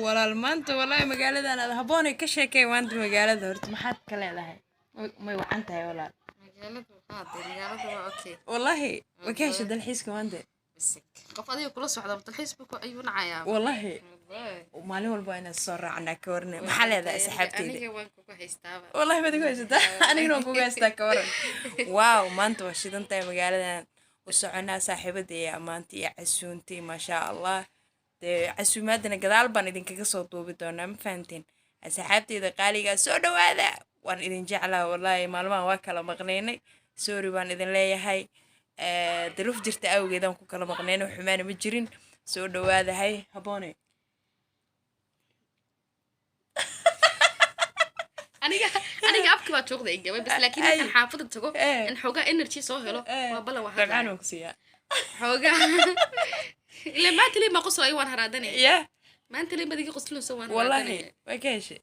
Walaal, maanta wallaahi magaaladan aad habboonay ka sheekay. Maanta magaalada horta maxaad ka leedahay? May wacan tahay, walaal? Magaaladu waxaa dee, magaaladu waa okay. Wallaahi way ka heshay dalxiiska maanta. Bisik qof adiga kula socda dalxiis buu ayuu nacayaa. Wallaahi. Wallahi. Maalin walba waa inaan soo raacnaa. Ka warne, maxaa leedahay asxaabteyda? Aniga waan kugu haystaaba. Wallahi baad igu haysataa, anigana waan kugu haystaa. Ka waran? Wow, maanta waa shidan tahay magaaladan. U soconaa saaxiibada iyo ammaanta iyo casuuntay, maasha Allah. Dee casuumaadana gadaal baan idinkaga soo duubi doonaa, ma fahanteen? Asxaabteyda qaaligaa, soo dhawaada, waan idin jeclaa. Wallaahi maalmahan waa kala maqnaynay, sorry baan idin leeyahay. Duruuf jirta awgeedaan ku kala maqnaynay, xumaana ma jirin. Soo dhawaadahay, habboone. Aniga afki baa juuqda igabay bas, laakiin Ay. markaan xaafada tago in xoogaa energy soo helo, waa balan, waa Dabcaan hadlaya. waan ku siiyaa. Xoogaa ilaa maanta lii ma qoslayo, waan haraadanaya. Ya. Maanta lii madiga qoslayso, waan Wallaahi haraadanaya. way ka heshay.